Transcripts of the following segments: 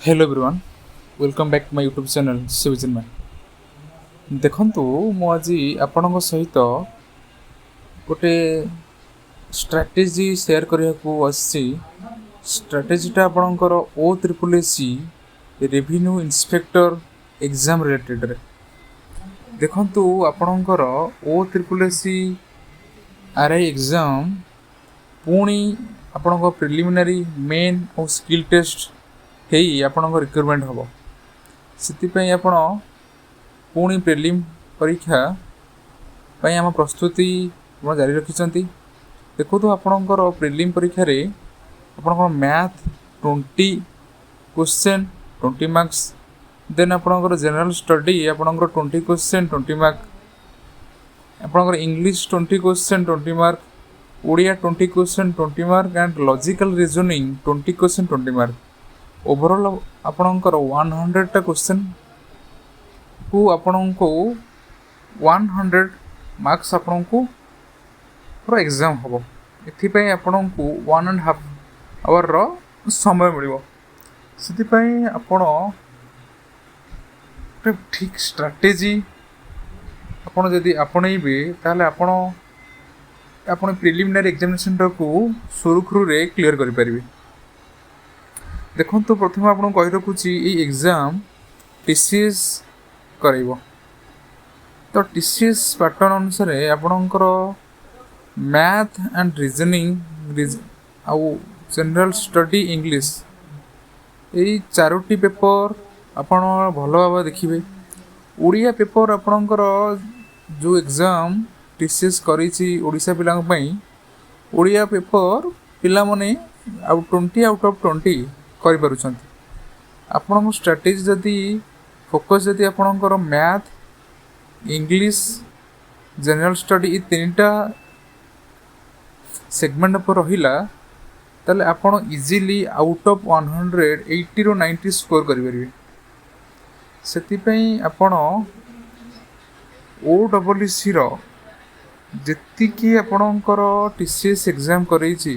Hello everyone, welcome back to my YouTube channel Shiv. ଦେଖନ୍ତୁ, ମୁଁ ଆଜି ଆପଣଙ୍କ ସହିତ ଗୋଟେ ଷ୍ଟ୍ରାଟେଜି ସେୟାର କରିବାକୁ ଆସିଛି। ଷ୍ଟ୍ରାଟେଜିଟା ଆପଣଙ୍କର OSSC revenue inspector exam ରିଲେଟେଡ଼୍ରେ। ଦେଖନ୍ତୁ, ଆପଣଙ୍କର OSSC RI exam ପୁଣି ଆପଣଙ୍କ ପ୍ରିଲିମିନାରୀ, ମେନ୍ ଆଉ ସ୍କିଲ୍ ଟେଷ୍ଟ ହେଇ ଆପଣଙ୍କ ରିକ୍ରୁଟମେଣ୍ଟ ହେବ। ସେଥିପାଇଁ ଆପଣ ପୁଣି ପ୍ରିଲିମ୍ ପରୀକ୍ଷା ପାଇଁ ଆମ ପ୍ରସ୍ତୁତି ଆପଣ ଜାରି ରଖିଛନ୍ତି। ଦେଖନ୍ତୁ, ଆପଣଙ୍କର ପ୍ରିଲିମ୍ ପରୀକ୍ଷାରେ ଆପଣଙ୍କର math 20 question, 20 marks, then ଆପଣଙ୍କର ଜେନେରାଲ୍ ଷ୍ଟଡି ଆପଣଙ୍କର 20 କ୍ୱେଶ୍ଚନ୍, 20 ମାର୍କ, ଆପଣଙ୍କର English 20 question, 20 mark, Odia 20 question, 20 mark and logical reasoning 20 question, 20 mark. Overall ଆପଣଙ୍କର 100ଟା କ୍ୱେଶ୍ଚନ୍କୁ ଆପଣଙ୍କୁ 100 ମାର୍କସ୍ ଆପଣଙ୍କୁ ପୁରା ଏକ୍ଜାମ୍ ହେବ। ଏଥିପାଇଁ ଆପଣଙ୍କୁ 1.5 ଆୱାରର ସମୟ ମିଳିବ। ସେଥିପାଇଁ ଆପଣ ଗୋଟେ ଠିକ୍ ଷ୍ଟ୍ରାଟେଜି ଆପଣ ଯଦି ଆପଣେଇବେ, ତାହେଲେ ଆପଣ ପ୍ରିଲିମିନାରୀ ଏକ୍ଜାମିନେସନ୍ଟାକୁ ସୁରୁଖୁରୁରେ କ୍ଲିଅର୍ କରିପାରିବେ। ଦେଖନ୍ତୁ, ପ୍ରଥମେ ଆପଣଙ୍କୁ କହି ରଖୁଛି, ଏଇ ଏକ୍ଜାମ୍ ଟିସିଏସ୍ କରାଇବ। ତ ଟିସିଏସ୍ ପାଟର୍ନ ଅନୁସାରେ ଆପଣଙ୍କର ମ୍ୟାଥ୍ ଆଣ୍ଡ ରିଜନିଂ ଆଉ ଜେନେରାଲ୍ ଷ୍ଟଡି ଇଂଲିଶ, ଏଇ ଚାରୋଟି ପେପର୍ ଆପଣ ଭଲ ଭାବରେ ଦେଖିବେ। ଓଡ଼ିଆ ପେପର୍ ଆପଣଙ୍କର ଯେଉଁ ଏକ୍ଜାମ୍ ଟିସିଏସ୍ କରିଛି ଓଡ଼ିଶା ପିଲାଙ୍କ ପାଇଁ, ଓଡ଼ିଆ ପେପର୍ ପିଲାମାନେ ଆଉ 20 ଆଉଟ୍ ଅଫ୍ 20 କରିପାରୁଛନ୍ତି। ଆପଣଙ୍କ ଷ୍ଟ୍ରାଟେଜି ଯଦି, ଫୋକସ୍ ଯଦି ଆପଣଙ୍କର ମ୍ୟାଥ୍, ଇଂଲିଶ, ଜେନେରାଲ୍ ଷ୍ଟଡି ଏ ତିନିଟା ସେଗମେଣ୍ଟ ଉପରେ ରହିଲା, ତାହେଲେ ଆପଣ ଇଜିଲି ଆଉଟ୍ ଅଫ୍ 100 80ରୁ 90 ସ୍କୋର୍ କରିପାରିବେ। ସେଥିପାଇଁ ଆପଣ ଓଏସଏସସିର ଯେତିକି ଆପଣଙ୍କର ଟିସିଏସ୍ ଏକ୍ଜାମ୍ କରେଇଛି,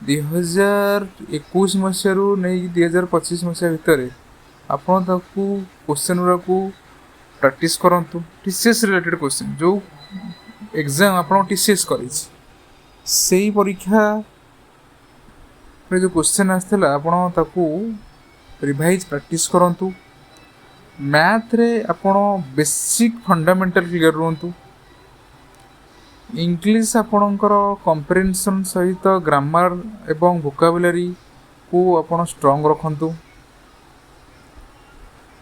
2021 ମସିହାରୁ ନେଇକି 2025 ମସିହା ଭିତରେ, ଆପଣ ତାକୁ କୋଶ୍ଚେନ୍ ଗୁଡ଼ାକୁ ପ୍ରାକ୍ଟିସ୍ କରନ୍ତୁ। ଟିସିଏସ୍ ରିଲେଟେଡ଼୍ କୋଶ୍ଚେନ୍, ଯେଉଁ ଏକ୍ଜାମ୍ ଆପଣ ଟିସିଏସ୍ କରିଛି, ସେଇ ପରୀକ୍ଷାରେ ଯେଉଁ କୋଶ୍ଚେନ୍ ଆସିଥିଲା, ଆପଣ ତାକୁ ରିଭାଇଜ୍ ପ୍ରାକ୍ଟିସ୍ କରନ୍ତୁ। ମ୍ୟାଥରେ ଆପଣ ବେସିକ୍ ଫଣ୍ଡାମେଣ୍ଟାଲ୍ କ୍ଲିଅର୍ ରୁହନ୍ତୁ। ଇଂଲିଶ ଆପଣଙ୍କର କମ୍ପ୍ରିହେନ୍ସନ୍ ସହିତ ଗ୍ରାମାର ଏବଂ ଭୋକାବୁଲାରୀକୁ ଆପଣ ଷ୍ଟ୍ରଙ୍ଗ ରଖନ୍ତୁ।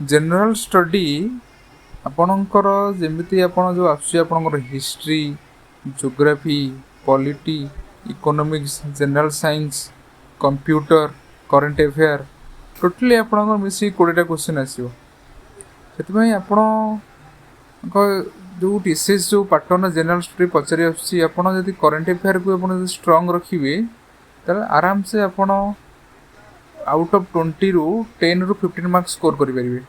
ଜେନେରାଲ୍ ଷ୍ଟଡି ଆପଣଙ୍କର ଯେମିତି ଆପଣ ଯେଉଁ ଆସୁଛି ଆପଣଙ୍କର history, geography, polity, economics, general science, computer, current affair, totally ଆପଣଙ୍କର ମିଶିକି 20ଟା କୋଶ୍ଚିନ୍ ଆସିବ। ସେଥିପାଇଁ ଆପଣଙ୍କ ଯେଉଁ ଟିସିଏସ୍ ଯେଉଁ ପାଟର୍ନ ଜେନେରାଲ୍ ଷ୍ଟଡି ପଚାରି ଆସୁଛି, ଆପଣ ଯଦି କରେଣ୍ଟ ଆଫେୟାରକୁ ଆପଣ ଯଦି ଷ୍ଟ୍ରଙ୍ଗ ରଖିବେ, ତାହେଲେ ଆରାମସେ ଆପଣ ଆଉଟ୍ ଅଫ୍ 20ରୁ 10ରୁ 15 ମାର୍କ ସ୍କୋର୍ କରିପାରିବେ।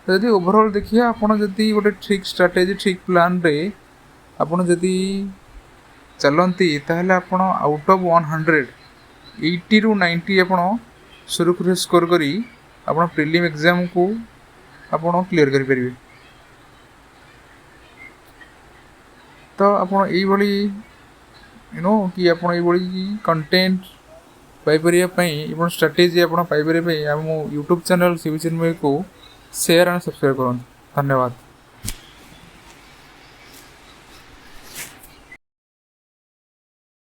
ତ ଯଦି ଓଭରଅଲ୍ ଦେଖିବା, ଆପଣ ଯଦି ଗୋଟେ ଠିକ୍ ଷ୍ଟ୍ରାଟେଜି, ଠିକ୍ ପ୍ଲାନ୍ରେ ଆପଣ ଯଦି ଚାଲନ୍ତି, ତାହେଲେ ଆପଣ ଆଉଟ୍ ଅଫ୍ 100 80ରୁ 90 ଆପଣ ସୁରୁଖୁରୁରେ ସ୍କୋର୍ କରି ଆପଣ ପ୍ରିଲିମ୍ ଏକ୍ଜାମ୍କୁ ଆପଣ କ୍ଲିଅର୍ କରିପାରିବେ। ତ ଆପଣ ଏଇଭଳି କି ଆପଣ ଏଇଭଳି କଣ୍ଟେଣ୍ଟ ପାଇପାରିବା ପାଇଁ ଏବଂ ଷ୍ଟ୍ରାଟେଜି ଆପଣ ପାଇପାରିବା ପାଇଁ ଆମ ୟୁଟ୍ୟୁବ୍ ଚ୍ୟାନେଲ୍ ଶିବ ଚିନ୍ମୟକୁ ସେୟାର ଆଣ୍ଡ ସବସ୍କ୍ରାଇବ୍ କରନ୍ତୁ। ଧନ୍ୟବାଦ।